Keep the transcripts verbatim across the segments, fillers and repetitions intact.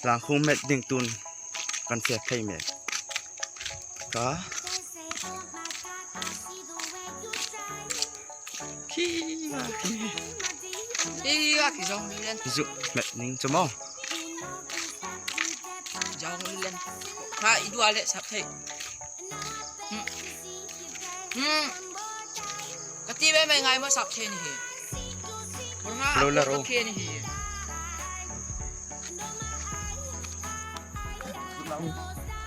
Tlangkhung met ding tun kan fe phei mek. Ka. Khi ma khi. Khi ma khi zong mi len. Zu met ning chu maw. Zong mi len. Kha i dua le sap thei. Hmm. Hmm. Ka ti ve mai ngai ma sap thei ni hi. Lo la ro. Ka khi ni hi.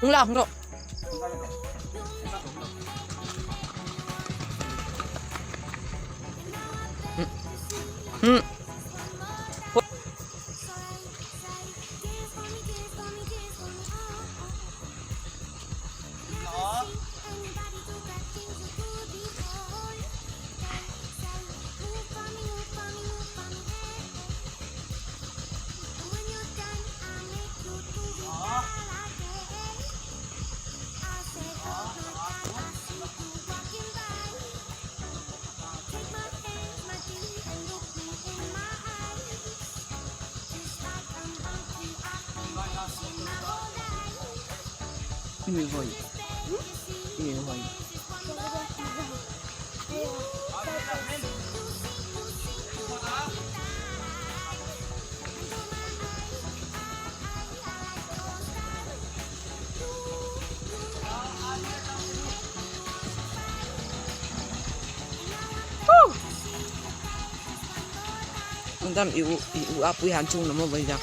Hung la, hung ro. Hmm. Hmm. Undam i u, i u apui han chung na mo bai jak.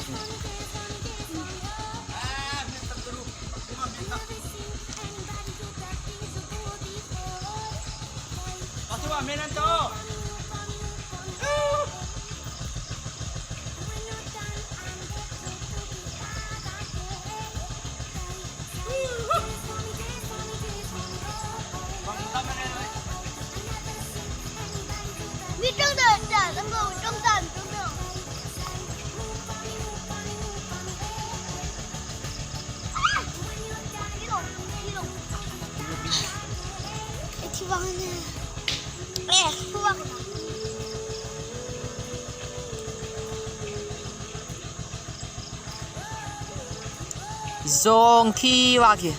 Zong khi wa khi.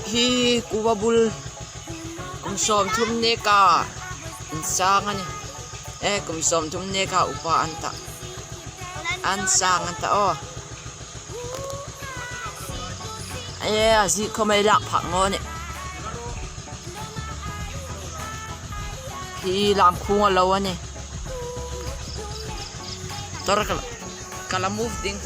Hi kuva bul kum sawmthum neka insang a nih. Eh, kum sawmthum neka upa an ta. An sang an ta aw. Eh, a zi khawm ei lak phak naw nih. Hi lam khung a lo a nih. Tor ka la, ka la move ding.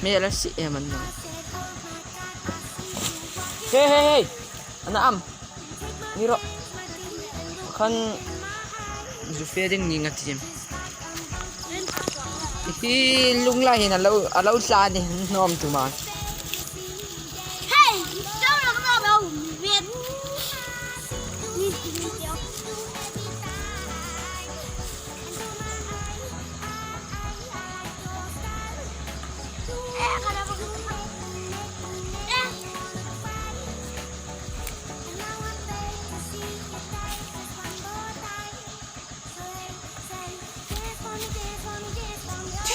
Mi la si em an naw. Hey, hey, hey. Ana am. Ni ro. Khan zu fe ding ni nga tim. Hi lung la hin a lo, a lo tla ni nom tu ma. Hey, don't know about me. Ni ti ni ti.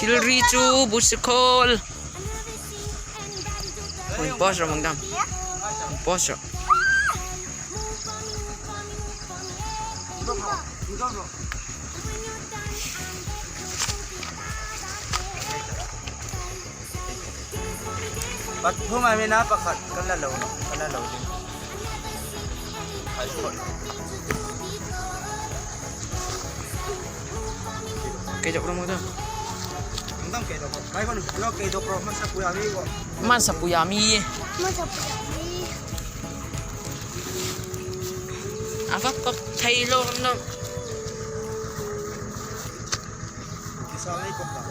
Thil ri chu bu sikhawl. Hmun post rawh mangdam. Hmun post rawh. Pathum a mi na pakhat ka la lo, ka la lo ding. Kei dawk rawh mangdam. Mangdam kei dawk rawh. Bai kon lo kei dawk rawh, hmasa puia mi ko. Hmasa puia mi. Hmasa puia mi. A va pawk thei lo lo. Kisa ei pawk ta.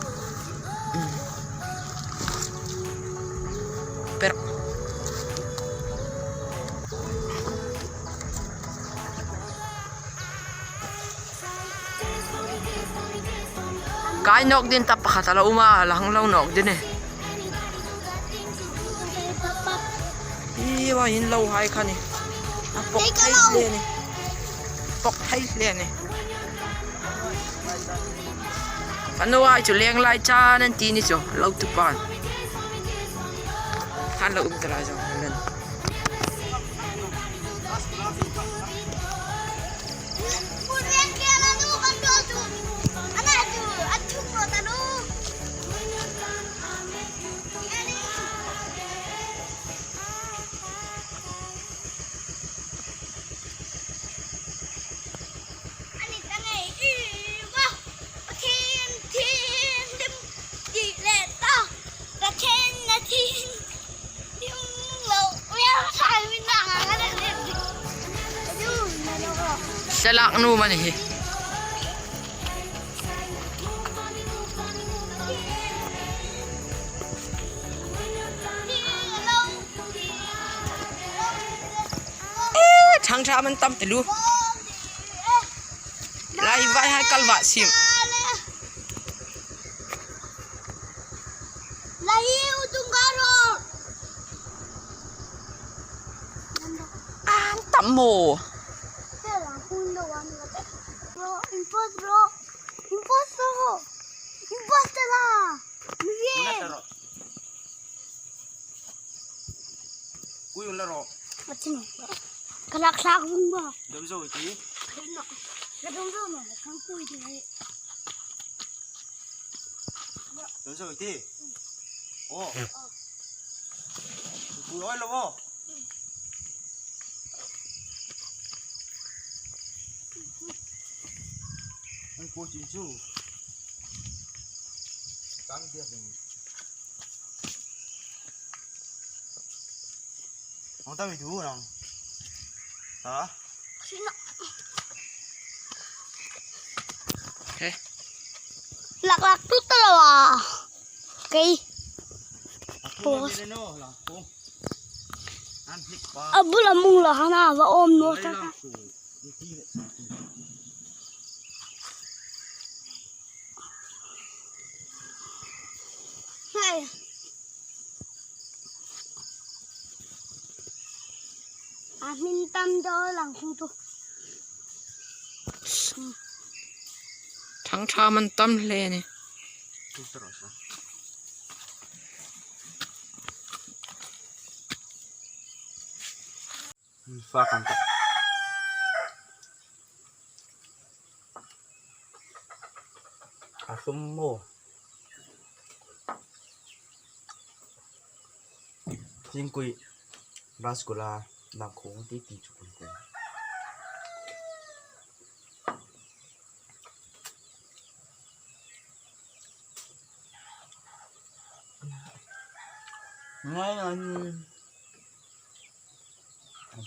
Per. Kai nawk ding ta pakhat a la um a, la hang lo nawk ding e. Hi wa in lo hai kha ni. A pawk thei hle ni. Pawk thei hle ni. Kan nu ai chu leng lai chan an ti ni chu, lo tu pan. Han lo um ta lai jong. Salak nu mani hi. Eh, thang tha man tam te lu. Lai vai hai kal va sim. Lai u tung ka ro. An tam mo. Bro, impos bro. Impos bro. Impos la. Ni ye. Pui un la ro. Machin. Kalak lak bung ba. Dom zo ti. Ka dom zo ma, kan pui ti. Dom zo ti. Oh. Pui oi lo bo. An pui chin chu. Kan dia ding. Ang tami tu nang. Ha? He. Lak lak tu ta lo a. Kei. Pos. A bul a mung la hana va om no ta. Hai. A hmin tam deu lang khung tu. Thang tha man tam hle ni. Fa kan ta. A sum mo. Singkui, rasgulla, nang khung ti ti chu kun kun. Ngai an.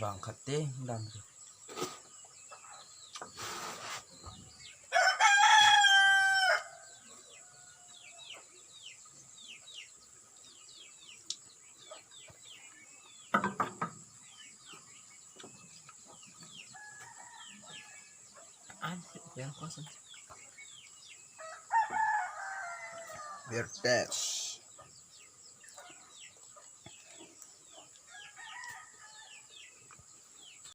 Vang khat te dam. An, yang kosong. Biar tes.